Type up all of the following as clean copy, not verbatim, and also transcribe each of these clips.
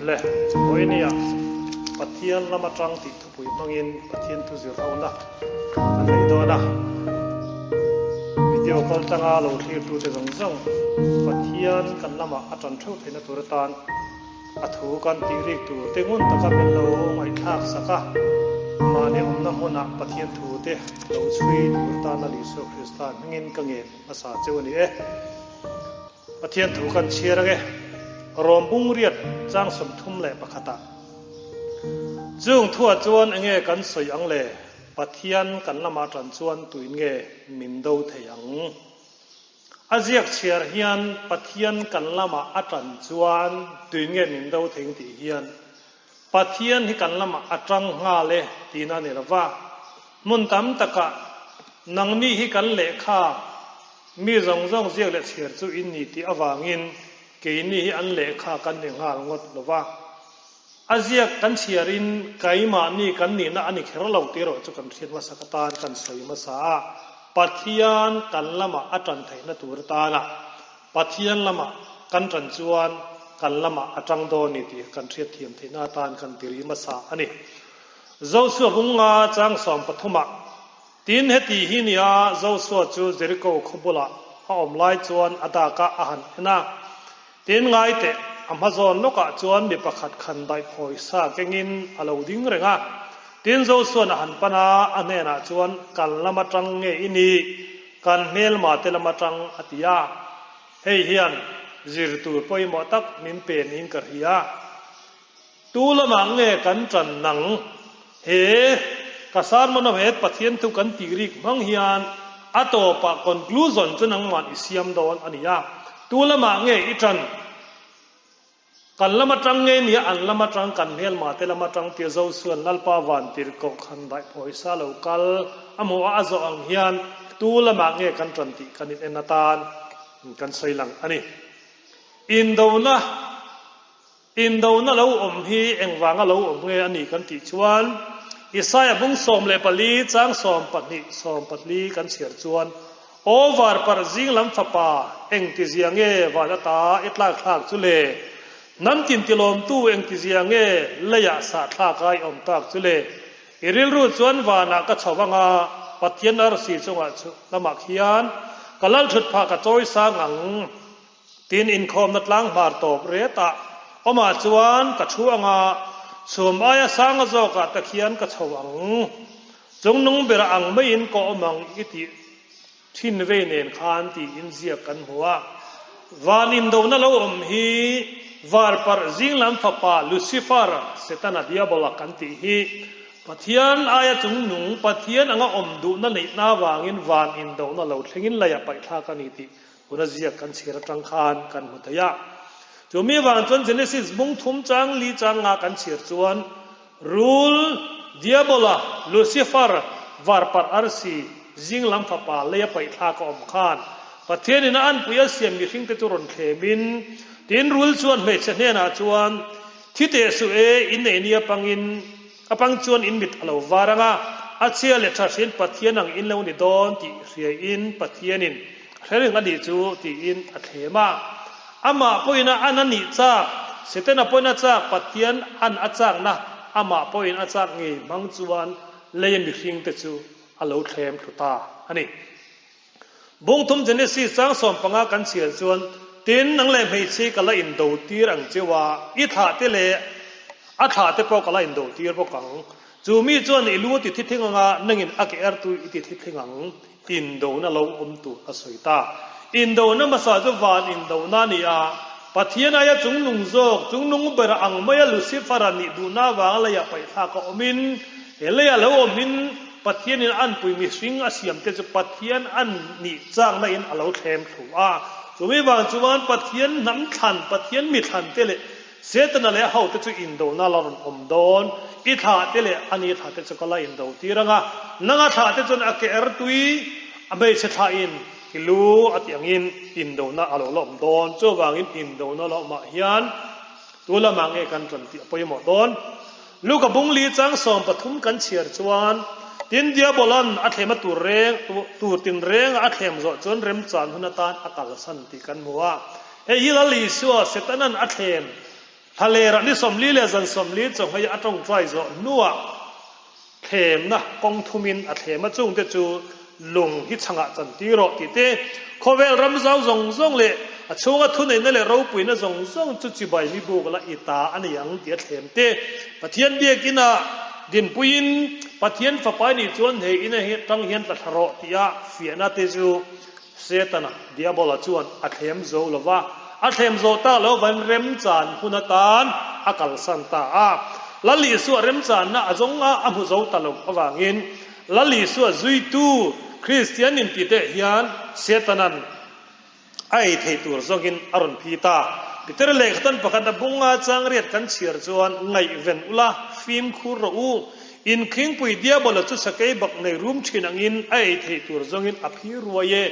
Le, vawinia Pathian lam atang tih thupui hmangin Pathian thu zir hona kan nei dawn a. Video kal tanga lo thlirtute zawng zawng Pathian kan lamah a tan theuh theihna tur atan A thu kan tih rik tur te ngun taka min lo ngaihthlak sak a, mahni awmna hmunah Pathian thu te lo chhui tur tana Isua Krista hmingin ka ngen hmasa cheu a ni e. Pathian thu kan chhiar ang e, Rom bungriat chang 31 ah. Chung thuah chuan enge kan sawi ang le? Pathian kan lamah tan chuan tuin nge min do thei ang? A ziak chhiar hian Pathian kan lamah a tan chuan tuin nge min do thei tih hian Pathian hi kan lamah a tang nghal e tihna a ni lo va. Hmun tam takah nangni hi kan lehkha mi zawng zawng ziak leh chhiar chu in ni tih avangin keini hi an lehkha kan ni nghal ngawt lo va. A ziak kan chhiarin keimahni kan nihna a ni kher lo tih erawh chu kan hriat hmasak atan kan sawi hmasa a. Pathian kan lamah a tan theihna tur atana Pathian lamah kan tan chuan kan lamah a tang dawn ni tih kan hriat thiam theihna atan kan ti ri hmasa a ni. Josua bunga chang 13 ah Tin, heti hi nia Josua chu Jeriko khaw bulah a awm lai chuan a dak a a han en a. Tin, ngai teh, a hma zawn lawkah chuan mi pakhat khan daih phawi sa kengin a lo ding reng a. Tin, Josua'n a han pan a, a hnenah chuan, Kan lam atang nge i nih? Kan hmelma te lam atang, a ti a. Hei hian zir tur pawimawh tak min pe niin ka hria. Tu lamah nge kan tan nang? He ka sermon a he Pathian thu kan tih rik hmang hian a tawpah conclusion chu nangman i siam dawn a ni a. Tu lamah nge i tan? Kan lam atang nge nia an lam atang kan hmelma te lam atang tia Josuan Lalpa vantirhkoh khan daih pawisa lo kal a hmuh a a zawh ang hian tu lamah nge kan tan tih kan in en atan kan sawi lang a ni. Indona. Indona lo awm hi engvanga lo awm nge a ni kan tih chuan Isaia bung 14 chang 12 14 kan chhiar chuan, Aw varparh zing lam fapa, engtizia nge van ata i tlak thlak chu le? Hnam tin tilawmtu engtizia nge leiah sah thlak a i awm tak chu le? I rilru chuan vanah ka chho vang a, Pathian arsi chungah chu lamah khian ka lalthut phah ka chawi sang ang. Tin, inkhawmna tlang hmar tawp retah awmah chuan ka thu ang a, chhum aia sanga zawkah te khian ka chho ang. Chungnung bera ang maiin ka awm ang i tih thin vei nen khan tiin ziak kan hmu a. Van indona lo awm hi varparh zinglam fapa Lucifer, Setana Diabola kan tih hi Pathian aia chungnung, Pathian anga awm duhna neihna avangin van indona lo thlengin leiah paihthlak a ni tih Tuna ziak kan chhiar atang khan kan hmu thei a. Chu mi vang chuan Genesis bung thum chang li chang nga kan chhiar chuan Rul, Diabola, Lucifer, varparh arsi, zing lam fapa leia paihthlak a awm khan Pathianin a anpui a siam mihringte chu rawn thlemin tin Rul chuan hmeichhe hnenah chuan thi teh suh e, in nei nia pangin a pang chuan in mit a lo var ang a, a chhia leh tha hriain Pathian ang in lo ni dawn tih hriain Pathianin Hre reng a nih chu tiin a thlem a. Amah pawhin a an a nih chak, Setana pawhin a chak, Pathian an a chakna amah pawhin a chak ngei hmang chuan leia mihringte chu a lo thlem thlu ta a ni. Bungthum Genesis chang 15 kan chhiar chuan, Tin, nang leh hmeichhe ka la indo tir ang cheu a, i thlahte leh a thlahte pawh ka la indo tir bawk ang. Chu mi chuan i lu a ti thithing ang a, nangin a ke ertu i ti thithing ang. Indona lo awm tur a sawi ta. Indona hmasa chu van indona a ni a, Pathian aia chungnung zawk, chungnung ber ang maia Lucifer-a nih duhna avanga leiah paihthlak a awmin, he leiah lo awmin Pathianin a anpui mihring a siamte chu Pathian an nih chakna in a lo thlem thlu a. Chumi vang chuan Pathian hnam thlan, Pathian mi thlante leh Setana leh a hote chu indona la rawn awm dawn. I thlahte leh a ni thlahte chu ka la indo tir ang a, nanga thlahte chuan a ke er tui a hmeichhe thlahin i lu a tih angin indona a lo la awm dawn. Chuvangin indona la awmah hian tu lamah nge kan ṭan tih a pawimawh dawn. Luka bung li chang 13 kan chhiar chuan, Tin, Diabolan a thlem a tur reng, tur tinrenga a thlem zawh chuan remchan hun atan a kalsan tih kan hmu a. Hei hi Lal Isua, Setanan a thlem. Thlalerah ni 40 leh zan 40 chawhmei a tawngtai zawh hnuah thlemna kawng thumin a thlem a chungte chu lung hi chhangah chan tir rawh tih te, khawvel ram zau zawng zawng leh a chhunga thuneihna leh ropuina zawng zawng chu chibai mi buk la i ta a ni ang tih a thlem te, Pathian biakina dinpuiin Pathian fapa i nih chuan hei ina tang hian tla thla rawh tih a fiahna te chu Setana, Diabola chuan a thlem zo lo va, a thlem zawh tak lo vain remchan hun atan a kalsan ta a. Lal Isua remchanna a zawng a, a hmu zo ta lo avangin Lal Isua zuitu Kristian intiteh hian Setanan a ei thei tur zawngin a rawn phi ta. Peter lehkhatan pakhat a bunga changriat kan chhiar chuan ngaihven ula, fimkhur rawh u. Inkhingpui Diabola chu sakei bak nei rum thin angin a ei theih tur zawngin a phi ruai e.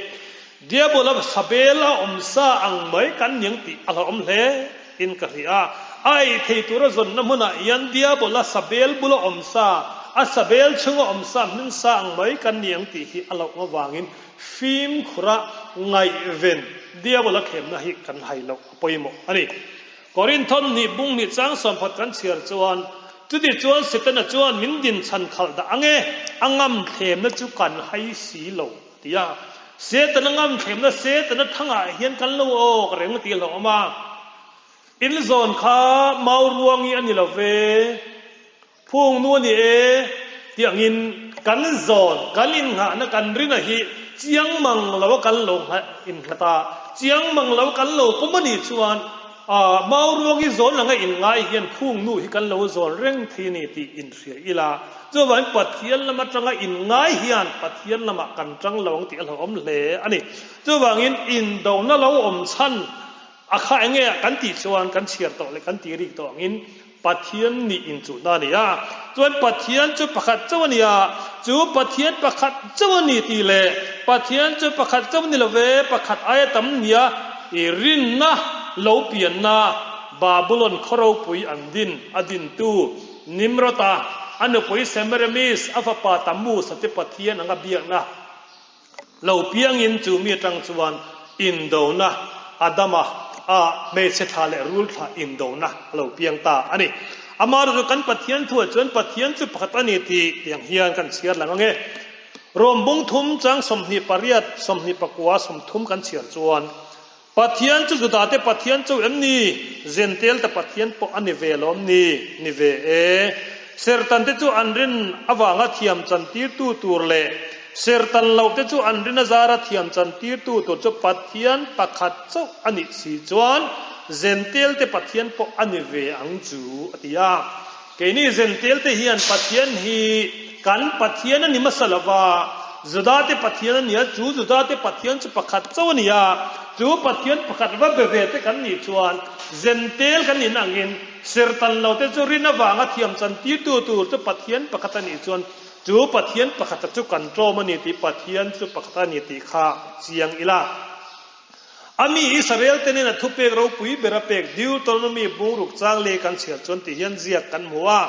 Diabola sabel a awm sa ang mai kan niang tih a hlauhawm hle in ka hria. A ei thei tura zawnna hmunah hian Diabola sabel bula awm sa, a sabel chhunga awm sa hmin sa ang mai kan niang tih hi a hlauhawm avangin fimkhura ngaihven Diabola thlemna hi kan hai loh a pawimawh a ni. Korinthon hnih bung hnih chang sawmphat kan chhiar chuan, Chuti chuan Setana chuan min din chhan khalh dah ang e, a ngam thlemna chu kan hai si lo, a ti a. Setana ngam thlemna Setana thangah hian kan lo awk reng tih a hlauhawm a. In zawn kha mau ruangi a ni lo ve, phung nu a ni e, tih angin kan zawn, kan innghahna kan rina hi chiang mang lo a kan lo innghat a, chiang mang lo kan lo pawm a nih chuan mau ruangi zawn anga inngai hian phung nu hi kan lo zawn reng thei a ni tih inhria ila. Chuvangin Pathian lam atanga inngai hian Pathian lamah kan tang lo ang tih a hlauhawm hle a ni. Chuvangin indona lo awm chhan A kha enge a kan tih chuan kan chhiar tawh leh kan tih rik tawh angin Pathian nih inchuhna a ni a. Chuan Pathian chu pakhat chauh a ni a, chu Pathian pakhat chauh a ni tih leh Pathian chu pakhat chauh ni lo ve, pakhat aia tam nia i rinna lo pianna Babulon khaw ropui an din a dintu Nimrod-a a nupui Semiramis a fapa Tammuz-a te Pathian anga biakna Lo piangin chu mi atang chuan indona Adama a hmeichhe thla leh rul thla indona a lo piang ta a ni. Amaherawhchu kan Pathian thuah chuan Pathian chu pakhat a ni tih tiang hian kan chhiar lang ange. Rom bung thum chang 28, 24, 30 kan chhiar chuan Pathian chu Judate Pathian chu em ni? Zentelte Pathian pawh a ni ve lawm ni? Ni ve e. Sertante chu an rin avanga thiam chantirtu tur leh sertan lohte chu an rin azara thiam chantirtu tur chu Pathian pakhat chauh a nih si chuan Zentelte Pathian pawh a ni ve ang chu, a ti a. Keini Zentelte hian Pathian hi kan Pathian a ni hmasa lo va, Judate Pathian a ni a, chu Judate Pathian chu pakhat chauh a ni a, chu Pathian pakhat va be ve te kan nih chuan Zentel kan nih na angin sertan lo te chu rin avanga thiam chan tirtu tur chu Pathian pakhat a nih chuan chu Pathian pakhata chu kan tlawm a ni tih Pathian chu pakhat a ni tih kha chiang ila. A mi Israel te nen a thupek ropui ber a pek Deuteronomy bungruk chang leh kan chhiar chuan ti hian ziak kan hmu a,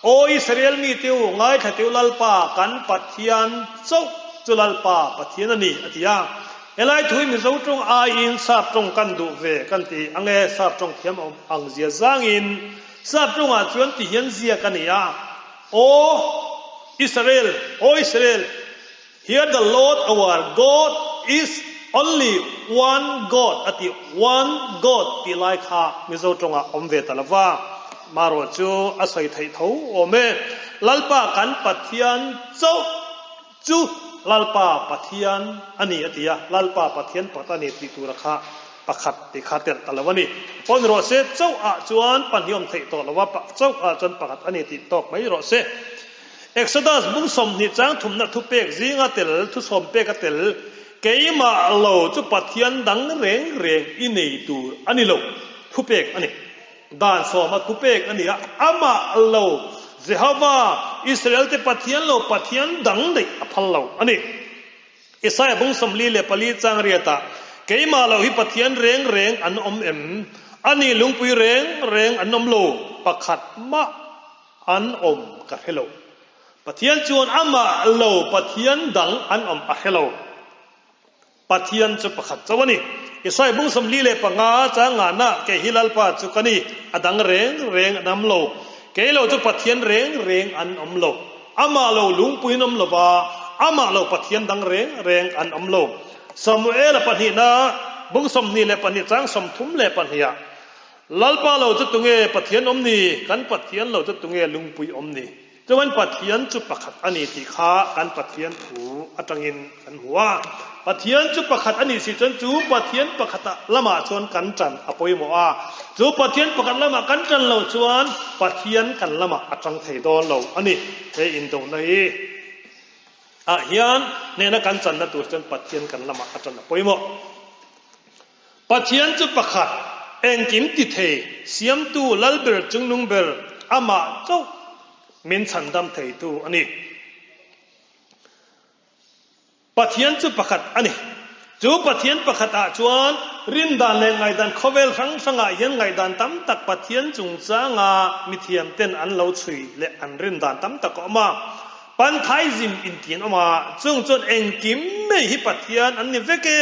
Aw Israel mite u, ngaithla teu Lalpa kan Pathian chauh chu Lalpa Pathian a ni, a ti a. Helai thu hi Mizo tawng aiin Sap tawng kan duh ve kan ti ang e, Sap tawng thiam awm ang zia zangin Sap tawngah chuan ti hian ziak a ni a, Aw Israel, Aw Israel, Here the Lord our God is only one God a ti, one God tih lai kha Mizo tawngah awm ve ta lo va, marawh chu a sawi theih tho awm e. Lalpa kan Pathian chauh chu Lalpa Pathian a ni a ti a, Lalpa Pathian pakhat a ni tih tura kha pakhat tih kha telh ta lo a ni. Pawn rawh se chauh ah chuan pahnih awm theih tawh lo va, chauh ah chuan pakhat a ni tih tawk mai rawh se. Exodus bung 20 chang thumna thupek zinga tel thusawm pek a tel, Keimah lo chu Pathian dang reng reng i nei tur a ni lo, thupek a ni. Dan sawma thupek a ni a, amah lo Jehova, Israelte Pathian lo Pathian dang neih a phal lo a ni. Isaiah bung 44 chang riatah, Keimah lo hi Pathian reng reng an awm em? A ni lungpui reng reng an awm lo, pakhat mah An awm ka hre lo. Pathian chuan amah lo Pathian dang an awm a hre lo. Pathian chu pakhat chauh a ni. Isai bung 45 chang ngana kei hi Lalpa chu ka ni, a dang reng reng an awm lo. Kei lo chu Pathian reng reng an awm lo. Amah lo lungpuiin awm lo va, amah lo Pathian dang reng reng an awm lo. Samuela pahnihna bung 22 chang 32 ah, Lalpa lo chu tunge Pathian awm ni? Kan Pathian lo chu tunge lungpui awm ni? Chuan Pathian chu pakhat a ni tih kha kan Pathian thu atangin kan hmu a. Pathian chu pakhat a nih si chuan chu Pathian pakhat lamah chuan kan tan a pawimawh a. Chu Pathian pakhat lamah kan tan loh chuan Pathian kan lamah a tang thei dawn lo a ni. He indona hi ah hian hnehna kan channa tur chuan Pathian kan lamah a tan a pawimawh. Pathian chu pakhat, engkim ti thei, siamtu Lalber chungnung ber amah chauh min chhandam theitu a ni. Pathian chu pakhat a ni. Chu Pathian pakhat ah chuan rindan leh ngaihdan khawvel hrang hrangah hian ngaihdan tam tak Pathian chungchanga mithiam ten an lo chhui leh an rindan tam tak a awm a. Pantheism inti an awm a, chung chuan engkim mai hi Pathian an ni vek e.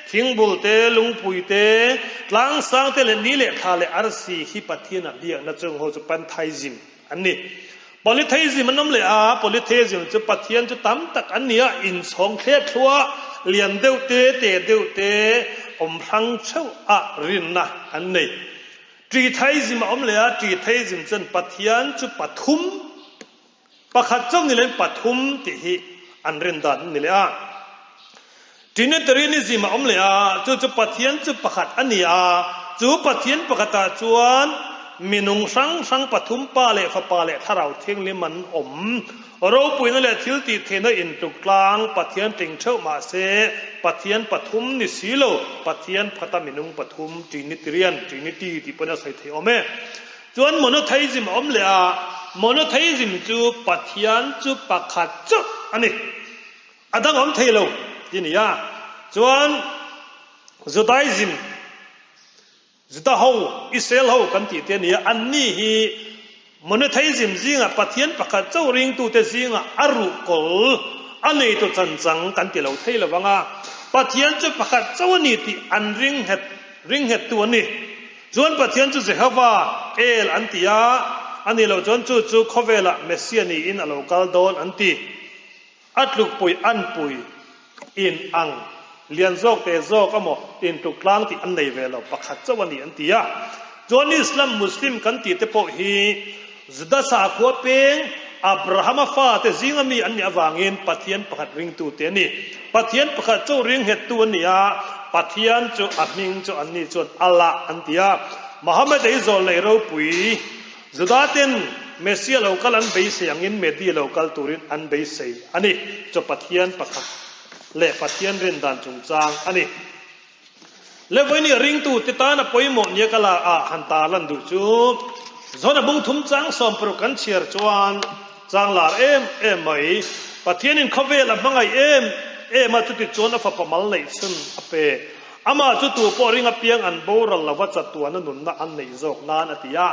Thingbul te, lungpui te, tlangsang te leh ni leh thla leh arsi hi Pathian a biakna chung ho chu Pantheism an ni. Polytheism an awm leh a, Polytheism chu Pathian chu tam tak an ni a, inchhawng thlet thluah, lian deuh te, te deuh te, awm hrang theuh a rinna an nei. Tritheism a awm leh a, Tritheism chuan Pathian chu pathum, Pakhat chauh ni leh pathum tih hi an rin dan an ni leh a. Trinitarianism a awm leh a, chu chu Pathian chu pakhat a ni a, chu Pathian pakhatah chuan minung hrang hrang pathum Pa leh Fapa leh Thlarau Thianghlim an awm. Ropuina leh thil tih theihna intluk tlang Pathian tling theuh mah se Pathian pathum ni si lo, Pathian phata minung pathum Trinitarian, Trinity tih pawhin a sawi theih awm e. Chuan monotheism a awm leh a, monotheism chu Pathian chu pakhat chauh a ni, a dang awm thei lo ti a ni a. Chuan Judaism, Juda ho, Israel ho kan tih te a ni a, anni hi monotheism zingah Pathian pakhat chauh ringtute zingah a ruhkawl a neitu chanchang kan ti lo thei lo vang a, Pathian chu pakhat chauh a ni tih an ringnghet ringnghettu an ni. Chuan Pathian chu Jehova, El, an ti a, a nih loh chuan chu chu khawvelah Messiah niin a lo kal dawn an ti. A tlukpui anpui in ang lian zawk te zawk emaw intluk tlang tih an nei ve lo, pakhat chauh a ni an ti a. Chuan Islam, Muslim kan tih te pawh hi Juda sakhua peng Abrahama fate zinga mi an nih avangin Pathian pakhat ringtute an ni. Pathian pakhat chu ringnghettu an ni a, Pathian chu a hming chu anni chuan Allah an ti a. Muhammad ei zawl nei ropui Juda ten Messiah lo kal an beisei angin Mehdi lo kal turin an beisei a ni. Chu Pathian pakhat leh Pathian rindan chungchang a ni. Le vawiin ringtu te tan a pawimawh nia ka la a han tar lan duh chu Zona bung thum chang 60 kan chhiar chuan chang lar em em mai. Pathianin khawvel a hmangaih em em a chuti chuan a fapa mal neih chhun a pe. Amah chu tu pawh ring apiang an boral lova chatuana nunna an neih zawk nan a ti a.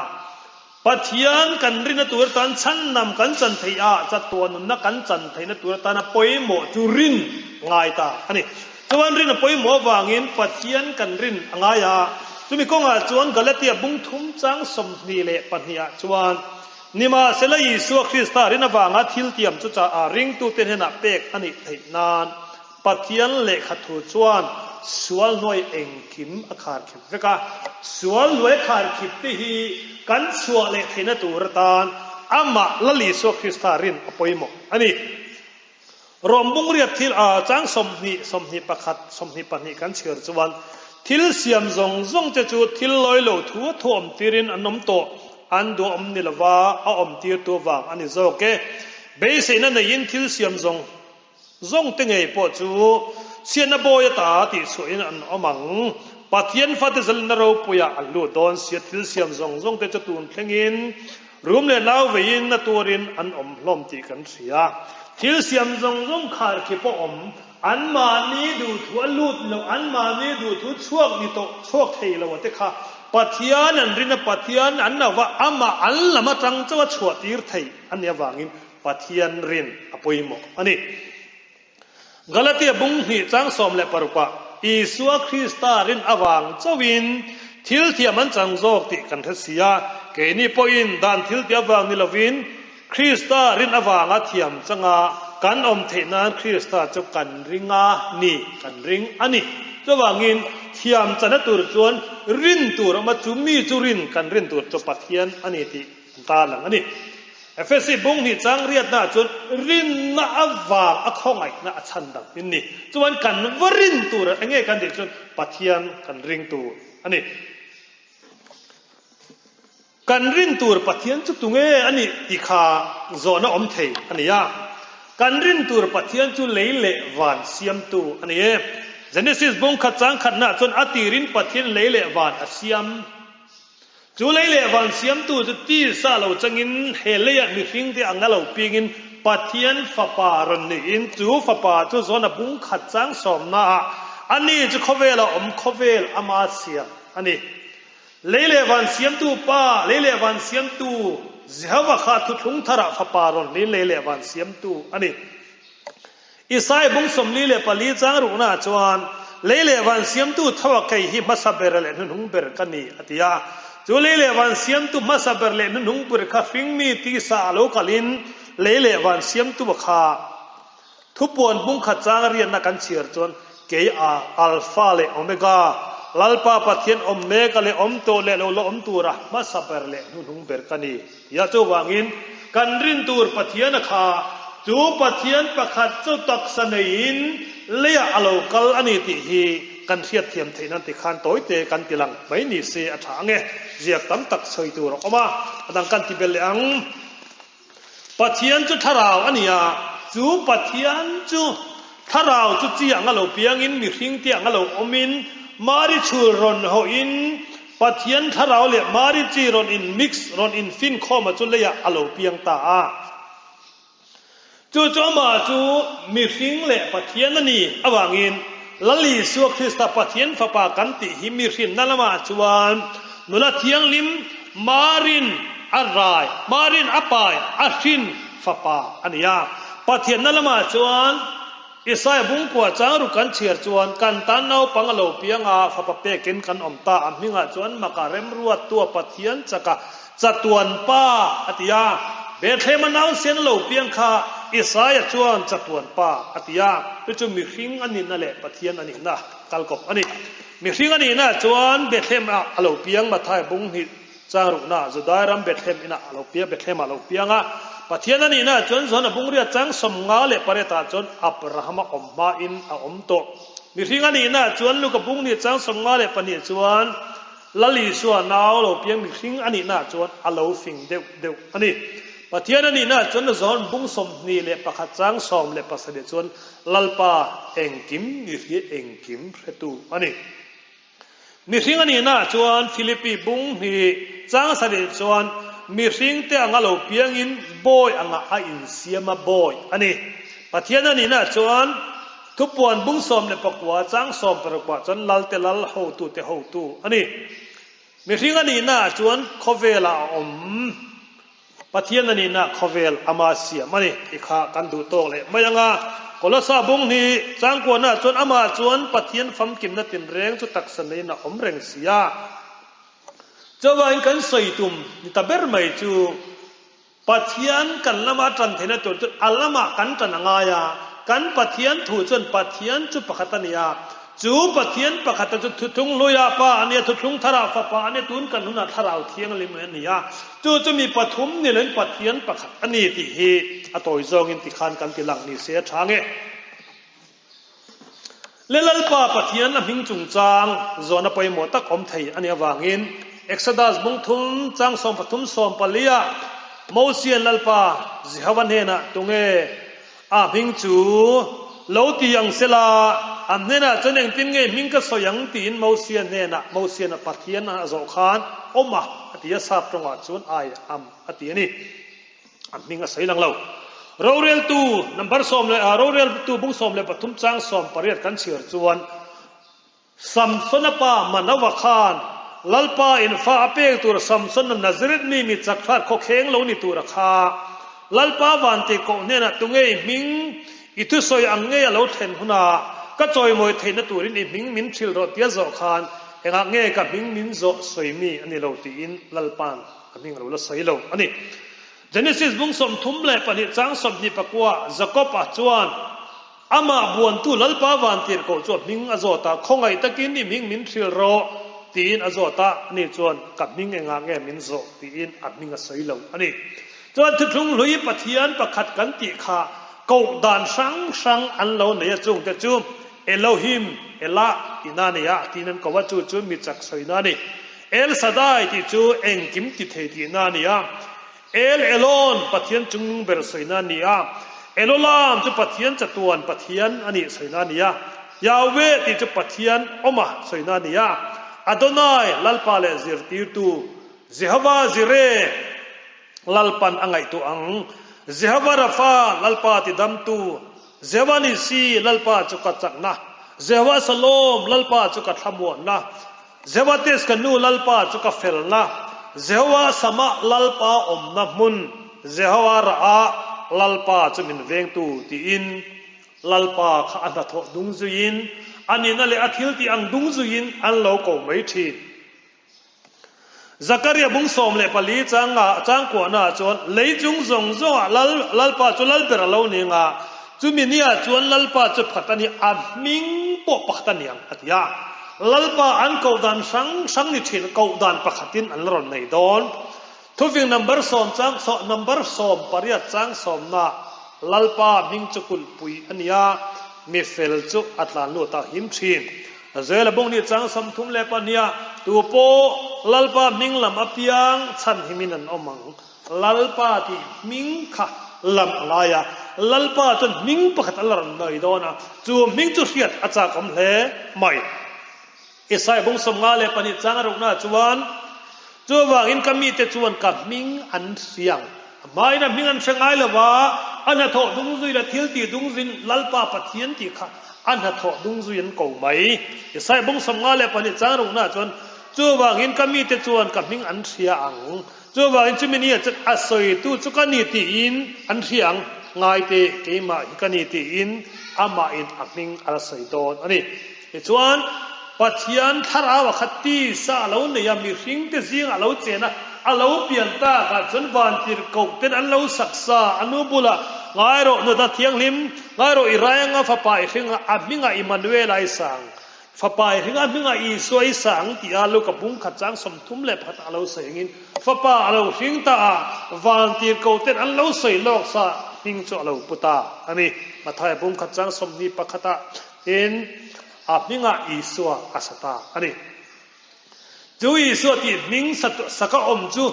Pathian kan rinna tur atan chhannam kan chan theih a, chatuah nunna kan chan theihna tur atana pawimawh chu rin ngai ta a ni. Chuan rin a pawimawh avangin Pathian kan rin a ngai a. Chumi kawngah chuan Galatia bung thum chang 22 ah chuan, Nimahsela Isua Krista rin avanga thil tiam chu chah a ringtute hnenah pek a nih theih nan, Pathian lehkha thu chuan sual hnuai engkim a khar khip vek a, sual hnuai khar khip te hi kan chhuah leh theihna tur atan amah Lal Isua Krista rin a pawimawh a ni. Rom bungriat thil a chang 20, 21, 22 kan chhiar chuan thil siam zawng zawng te chu thil lawi lo thu a thu awm tirin an awm tawh, an duh awm ni lova a awm tirtu vang a ni zawk e. Beiseina neiin thil siam zawng Zawngte ngei pawh chu chhiatna bawi ata tih chhuahin an awm ang. Pathian fate zalina ropuiah an lut dawn sia thil siam zawng zawngte chu tun thlengin rum leh nau veiin a tuarin an awm hlawm tih kan hria. Thil siam zawng zawng khar khi pawh awm, anmahni duhthu a lut loh, anmahni duhthu chhuak ni tawh chhuak thei lo a te kha Pathian an rin a, Pathian an lo va, amah an lam atang chauh a chhuah tir theih a nih avangin Pathian rin a pawimawh a ni. Galatia bung hnih chang 16 ah. Isua Krista rin avang chauhin thil thiam an chang zawk tih kan hre si a. Keini pawhin dan thil tih avang ni lovin Krista rin avanga thiam changa kan awm theih nan Krista chu kan ring a ni, kan ring a ni. Chuvangin thiam chana tur chuan rin tur a awm a, chu mi chu rin kan rin tur chu Pathian a ni tih an tarlang a ni. Efesi bung hnih chang riatnaah chuan rinna avang a khawngaihna a chhan dang in ni. Chuan kan va rin tur eng nge kan tih chuan Pathian kan ring tur a ni. Kan rin tur Pathian chu tunge a nih tih kha zawhna awm thei a ni a. Kan rin tur Pathian chu lei leh van siamtu a ni e. Genesis bung khat chang khatnaah chuan a tirin Pathian lei leh van a siam. Chu lei leh van siamtu chu tisa lo changin he leiah mihringte anga lo pingin Pathian Fapa rawn niin chu Fapa chu zawn a bung khat chang sawmnaah ani chu khawvela awm khawvel ama siam a ni. Lei leh van siamtu Pa, lei leh van siamtu Jehovah kha thuthlung tharah Fapa rawn niin lei leh van siamtu a ni. Isai bung 44 chang ruknaah chuan, Lei leh van siamtu tho a kei hi hmasa ber leh hnuhnung ber ka ni, a ti a. Chu lei leh van siamtu hmasa ber leh hnuhnung ber kha hringmi tisa a lo kalin lei leh van siamtu a kha. Thupuan bung khat chang riatna kan chhiar chuan, Kei a Alpha leh Omega, Lalpa Pathian awm meka leh awm tawh leh lo la awm tura hmasa ber leh hnuhnung ber ka ni. Tia chuvangin kan rin tur Pathian a kha chu Pathian pakhat chu taksa neiin leiah a lo kal a ni tih hi kan hriatthiam theih nan tikhan tawite kan ti lang mai ni se a tha ang e. Ziak tam tak sawi tur a awm a, a dang kan ti belh leh ang. Pathian chu thlarau a ni a, chu Pathian chu thlarau chu chi anga lo piangin mihring te anga lo awmin Mari chhul rawn hawhin Pathian thlarau leh Mari chi rawn in mix, rawn in fin khawm a chu leiah a lo piang ta a. Chu chu amah chu mihring leh Pathian a ni avangin Lal Isua Krista Pathian Fapa kan tih hi mihrinna lamah chuan nula thianghlim Marin a rai, Marin a pai, a hrin Fapa a ni a. Pathianna lamah chuan Isaiah bungkua chang ruk kan chhiar chuan kan tan naupang a lo piang a, fapa pekin kan awm ta. A hmingah chuan maka remruattua Pathian chaka chatuan pa a ti a. Bethlehem a nausen a lo piang kha Isaiah chuan chatuan pa a ti a. Chu chu mihring a nihna leh Pathian a nihna kalkawp a ni. Mihring a nihna chuan Bethlehem ah a lo piang Matthai bung hnih Chang rukna, Judai ram Bethlehem inah a lo piang, Bethlehem ah a lo piang a. Pathian a nihna chuan Johana bungria chang 58 ah chuan Abrahama awm hmain a awm tawh. Mihring a nihna chuan Luka bungni chang 52 chuan Lal Isua nau lo piang mihring a nihna chuan a lo fing deuh deuh a ni. Pathian a nihna chuan John bung 21 chang 17 chuan Lalpa engkim mihring engkim hretu a ni. Mihring a nihnaah chuan Philippi bung hnih chang sarih chuan mihringte anga lo piangin bawi anga a insiam a bawi a ni. Pathian a nihnaah chuan thupuan bung 19 chang 16 ah chuan Lalte Lal hotute hotu a ni. Mihring a nihnaah chuan khawvelah a awm. Pathian a nihna khawvel ama siam a ni tih kha kan duh tawk leh mai ang a. Kolosa bung hnih changkuanah chuan amah chuan Pathian famkimna tinreng chu taksa neiin a awm reng si a. Chuvangin kan sawi tum ni ta ber mai chu Pathian kan lama tan theihna tur chu a lamah kan tan a ngai a, kan Pathian thu chuan Pathian chu pakhat a ni a, Chu Pathian pakhata chu thuthlung hluiah Pa a nia, thuthlung tharah Fapa a nia, tun kan hunah Thlarau Thianghlim a ni a. Chu chu mi pathum ni loin Pathian pakhat a ni tih hi a tawi zawngin tikhan kan ti lang ni se a tha nge. Le Lalpa Pathian a hming chungchang zawhna pawimawh tak awm thei a nih avangin Exodus bung thum chang 13 14 ah Mosian Lalpa Jehova hnenah tunge A hming chu lo ti ang sela, an hnenah chuan engtin nge hming ka sawi ang tiin Mosia hnenah Mosian a Pathian a zawh khan awm a a ti a, sap tawngah chuan I am a ti a ni. A hming a sawi lang lo. Roreltu number sawm leh roreltu bung 13 chang 18 kan chhiar chuan Samsona pa Manoa khan Lalpa in fa a pek tur Samsona Nazareth mi mi chak hrat khawkheng lo ni tur a kha. Lalpa van tih koh hnenah tunge i hming i thusawi ang ngei a lo thlen hunah? Ka chawimawi theihna turin i hming min hrilh rawh tia zawh khan engah nge ka hming min zawh sawi mi a ni lo tiin Lalpa'n a hming a lo la sawi lo a ni. Genesis bung 32 chang 24 Jakob-a chuan amah buantu Lalpa vantirhkoh chu a hming a zawt a, Khawngaih takin i hming min hrilh rawh tiin a zawt a, ani chuan ka hming engah nge min zawh tiin a hming a sawi lo a ni. Chuan thuthlung hlui Pathian pakhat kan tih kha koh dan hrang hrang an lo nei a, chungte chu Elohim, Elah tihna a ni a, tiin an ko a, chu chu mi chak sawina a ni. El Shaddai tih chu engkim ti thei tihna a ni a, El Elon, Pathian chungnung ber sawina a ni a, Elolam chu Pathian chatuan Pathian a nih sawina a ni a, Yahweh tih chu Pathian awma sawina a ni a, Adonai, Lalpa leh Zirtirtu, Jehovah Jireh, Lalpan a ngaihtuah ang. Jehovah Rapha, Lalpa tidamtu, Jehovah Nissi, Lalpa chu ka chakna, Jehovah Shalom, Lalpa chu ka thlamuanna, Jehovah Teskanu, Lalpa chu ka felna, Jehovah Samah, Lalpa awmna hmun, Jehovah Ra'ah, Lalpa chu min vengtu, tiin Lalpa kha a hnathawh dung zuiin, a nihna leh a thiltih ang dung zuiin an lo ko mai thin. Zakaria bung 14 changa changkuahnaah chuan lei chung zawng zawngah Lal Lalpa chu Lalber a lo ni anga, chumi niah chuan Lalpa chu phat a ni, a hming pawh pakhat a ni ang a ti a. Lalpa an koh dan hrang hrang ni thin koh dan pakhatin an la rawn nei dawn. Thufing number sawm chang saw number 18 chang sawmnaah Lalpa hming chu kulhpui a ni a, mi fel chu a tlan lut a him thin. Zela bawng ni chang 32 ah tu pawh Lalpa hming lam apiang chhan himin an awm ang. Lalpa tih hming kha lam a ngai a, Lalpa chuan hming pakhat a la rawn nawi dawn a, chu hming chu hriat a chakawm hle mai. Isaiah bawng 52 chang a ruknaah chuan, Chuvangin ka mite chuan ka hming an hria ang. A hmain a hming an hre ngai lo va, a hnathawh dung zui leh thil tih dung zuiin Lalpa Pathian tih kha a hnathawh dung zui an ko mai. Isaiah bawng 52 chang ruknaah chuan, Chuvangin ka mite chuan ka hming an hria ang. Chuvangin chumi ni ah chuan a sawitu chu ka ni tiin an hria ang, ngaite keimah hi ka ni tiin amahin a hming a la sawi dawn a ni. Tichuan, Pathian thlarau a khat tisa a lo nei a, mihringte zingah a lo chen a, a lo pian takah chuan vantirhkoh ten an lo saksa, a nu bulah, Ngai rawh, nuta thianghlim, ngai rawh, i rai anga fapa i hring a, a hmingah Immanuel-a i sang. Fapa i hring a, hmingah Isua i sang tih a Luka bung khat chang 31 a lo sawi angin, Fapa a lo hring ta a, vantirhkoh ten an lo sawi lawk sa hming chu a lo pu ta a ni. Mathaia bung khat chang 21 ah Tin, a hmingah Isua a sa ta a ni. Chu Isua tih hming saka awm chu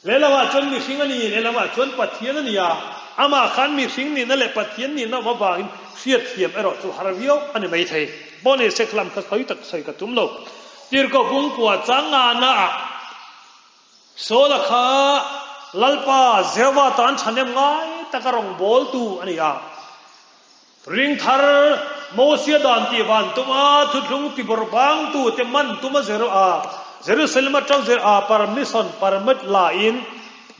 lehlamah chuan mihring a ni, lehlamah chuan Pathian a ni a, amah khan mihring nihna leh Pathian nihna awm avangin hriatthiam erawh chu har viau a ni maithei. Pawh ni se khlam kha sawi tak sawi ka tum lo. Tirhkoh Bungkua changanaah Saula kha Lalpa Jehovah tan thahnem ngai taka rawngbawltu a ni a. Ring thar, Mosia dan tih van tuma thuthlung ti bawrh bangtu te man tuma Jeru a Jerusalem atang Jer a permission permit la in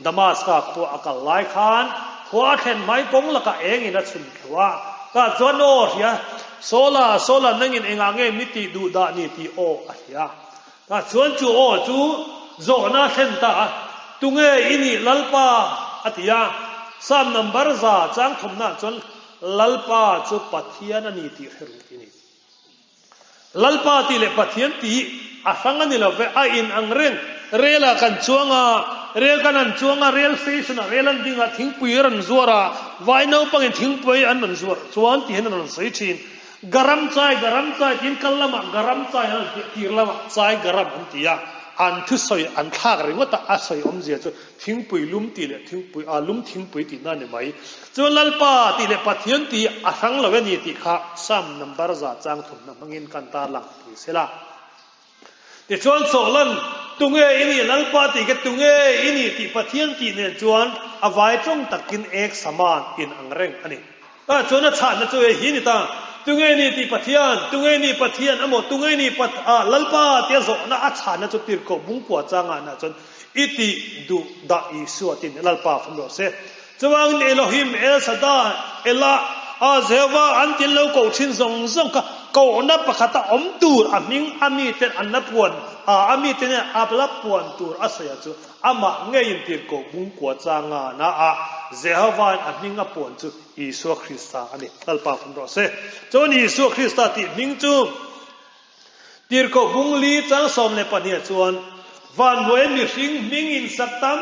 Damaska khua a kal lai khan khua a thlen hmai kawng lakah eng in a chhun thlu a, tah chuan aw a hria, Saula, Saula nangin engah nge mi tih duh dah ni tih aw a hria. Tah chuan chu aw chu zawhna a thlen ta a, Tunge i nih Lalpa? a ti a. Psalm number 100 chang thawmnaah chuan Lalpa chu Pathian a ni tih hre ruk i ni. Lalpa tih leh Pathian tih a hrang a ni lo ve, a in ang reng. Rel ah kan chuang a, rel kan han chuang a, rel station ah rel an ding a, thingpui a rawn zuar a, vai naupangin thingpui an rawn zuar chuan ti hian an rawn sawi thin. Garam chai, garam chai tiin kal lamah garam chai an rawn ti a, tir lamah chai garam an ti a, an thusawi an thlak ringawt a, a sawi awmzia chu thingpui lum tih leh thingpui a lum thingpui tihna a ni mai. Chuan Lalpa tih leh Pathian tih a hrang lo e ni tih kha Psalm number 100 chang thumna hmangin kan tarlang pui se la. Tichuan Sawhlan, Tunge i nih Lalpa tih kha tunge i nih tih Pathian tih nen chuan a vai tawng takin ek saman in ang reng a ni. Tah chuan a chhahna chu hei hi ni ta, Tunge ni tih Pathian, tunge ni Pathian emaw tunge ni Pat a Lalpa tia zawhna a chhahna chu tirhkoh bungkua changah nah chuan i tih duh dah Isua tin Lalpa fam rawh se. Chuvangin Elohim, El Shaddai, Elah. A Jehova an tin lo koh thin zawng zawng kha kohna pakhata awm tur a hming a miten an la puan a, a mite nen a la puan tur a sawi a chu amah ngeiin tirhkoh bungkua changa na a Jehovain a hming a puan chu Isua Krista a ni. Lalpa fun rawh se. Chuan Isua Krista tih hming chu Tirhkoh bung li chang 12 ah chuan vanhnuai mihring hming insak tam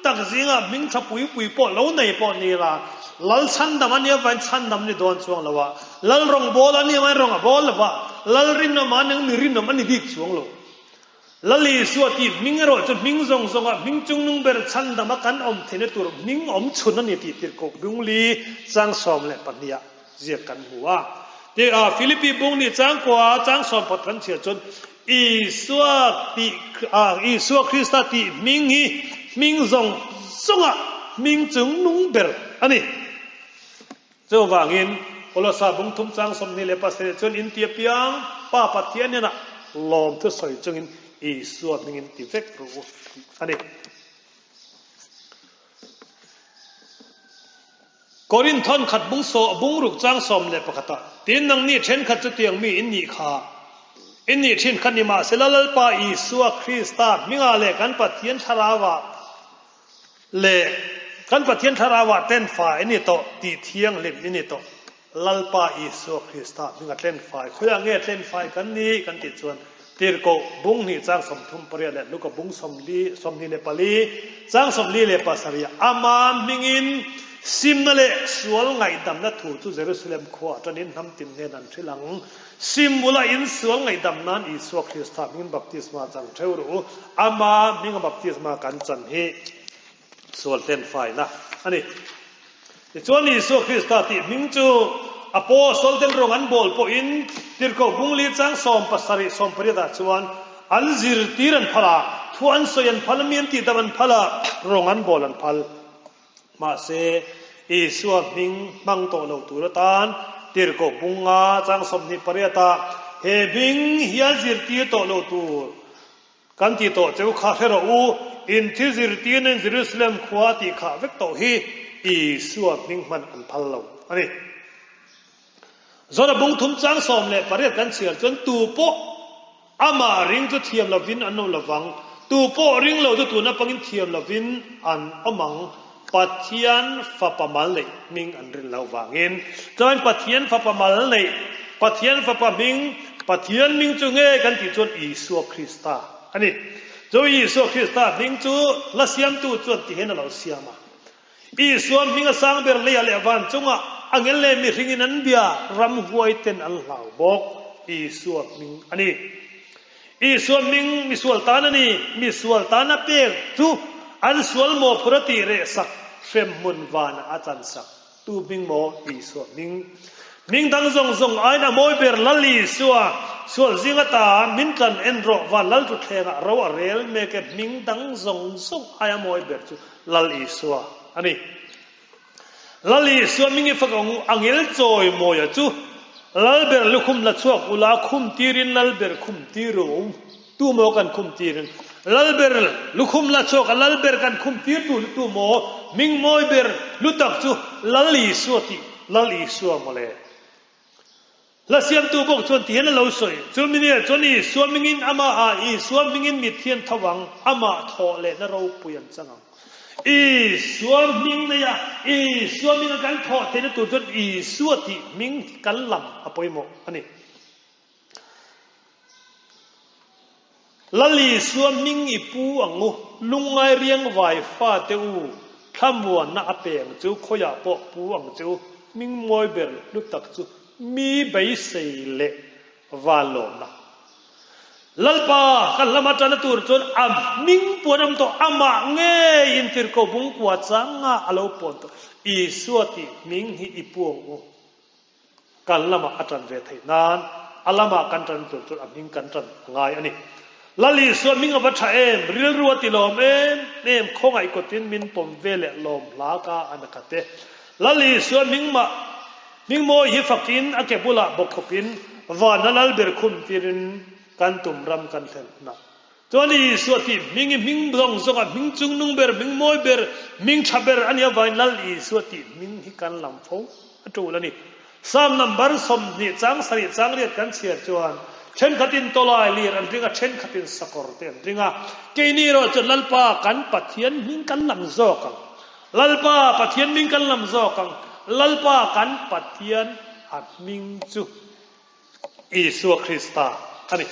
tak zingah hming tha pui pui pawh lo nei pawh ni la, Lal chhandam a nia vain chhandam ni dawn chuang lo a, Lal rawngbâwl a nia vain rawng a bâwl lo va, Lal rinawm a nia mi rinawm a ni bik chuang lo. Lal Isua tih hming erawh chu hming zawng zawnga hming chungnung ber chhandam a kan awm theihna tur hming awm chhun a ni tih Tirhkoh bung li chang 12 ah ziak kan hmu a. Ti a Philippi bung ni chang kua chang sawm phawt kan chhiar chuan Isua tih a Isua Krista tih hming hi hming zawng zawnga hming chungnung ber a ni. Chuvangin, Kolosa bung thum chang 27 chuan in ti apiang Pa Pathian hnenah lawmthu sawi chungin Isua hmingin ti vek rawh u tih a ni. Korinthon khat bung saw bung ruk chang 11 ah, Tin nangni thenkhat chutiang mi in nih kha in nih thin kha nimahsela Lalpa Isua Krista hmingah leh kan Pathian thlarauah Leh kan Pathian Thlarauah tlenfai i ni tawh tih thianghlim i ni tawh. Lalpa Isua Krista hminga tlenfai, khawiah nge tlenfai kan ni kan tih chuan Tirhkoh bung hnih chang 38 leh Luka bung sawmli 24 chang 47 ama hmingin simna leh sual ngaihdamna thu chu Jerusalem khua atanin hnam tin hnen an hrilh ang. Sim bula in sual ngaihdam nan Isua Krista hmingin baptisma chang theuh rawh u. Ama hminga baptisma kan chan hi sual hlenfaina a ni. Tichuan Isua Krista tih hming chu Apostol ten rawng an bawl pawhin Tirhkoh bung li chang 70 80 ah chuan an zirtir an phal a, thu an sawi an phal a, mi an tihdam an phal a, rawng an bawl an phal. Mahse, Isua hming hmang tawh lo tur atan Tirhkoh bung nga chang 28 ah he hming hian zirtir tawh lo tur Kan ti tawh cheu kha hre rawh u, in thil zirtirna in Jerusalem khua a tih khah vek tawh hi Isua hming hman an phal lo a ni. Zora bung thum chang 18 kan chhiar chuan tu pawh amah ring chu thiam lovin an awm lovang, tu pawh ring lo chu tun apangin thiam lovin an awm ang, Pathian fapa mal neih hming an rin loh vangin. Chuan Pathian fapa mal neih, Pathian fapa hming, Pathian hming chu nge kan tih chuan Isua Krista a ni. Chu Isua Krista hming chu hla siamtu chuan ti hian a lo siam a. Isua hming a sang ber leiah leh van chungah angel leh mihringin an bia, ramhuai ten an hlau bawk. Isua hming a ni. Isua hming misual tan a ni, misual tan a pek chu an sual mawhphur a tih reh sak, hremhmun vanah a chan sak. Tu hming maw? Isua hming. Hming dang zawng zawng aiin a mawi ber Lal Isua, sual zing ata min tlan en rawh, van Lal thutthlengah ro a rel mek e, hming dang zawng zawng aia mawi ber chu Lal Isua a ni. Lal Isua hming i fak ang u, angel chawi mawia chu Lalber lukhum la chhuak ula khum tirin Lalber khum tir u, tu maw kan khum tirin Lalber lukhum la chhuak a Lalber kan khum tir tu lu tu maw hming mawi ber lu tak chu Lal Isua tih Lal Isua mawle. Hla siamtu bawk chuan ti hian a lo sawi, Chumi nia chuan Isua hmingin amah Isua hmingin mitthi an tho ang, amah thawh lehna ropui an chang ang. Isua hming neia Isua hminga kan thawh theihna tur chuan Isua tih hming hi kan lam a pawimawh a ni. Lal Isua hming i pu ang u, lungngai riang vai fate u, thlamuanna a peng chu khawiah pawh pu ang che u, hming mawi ber hlu tak chu mi beisei leh vanlawmna. Lalpa kan hlama tana tur chuan a hming puan awm tawh, amah ngei intirhkoh bungkua changa a lo puan tawh, Isua tih hming hi i pu ang u. Kan lamah a ṭan ve theih nan a lamah kan ṭan tur chuan a hming kan ṭan a ngai a ni. Lal Isua hming a va ṭha em? Rilru a ti lawm em em? Khawngaih kawtin min pawm ve leh lawm hla ka a na khat e. Lal Isua hming mah hming mawi hi fakin a ke bulah bawkkhawpin van a lal ber khum tirin kan tum ram kan thlen hunah Chuan Isua tih hming i hming zawng zawng a hming chungnung ber, hming mawi ber, hming tha ber a nih avangin Lal Isua tih hming hi kan lam fo. A tul a ni. Psalm number 20 chang sarih chang riat kan chhiar chuan thenkhatin tawlai lir an ring a, thenkhatin sakawr te an ring a. Keini erawh chuan Lalpa kan Pathian hming kan lam zawk ang. Lalpa Pathian hming kan lam zawk ang. Lalpa kan Pathian a hming chu Isua Krista a ni.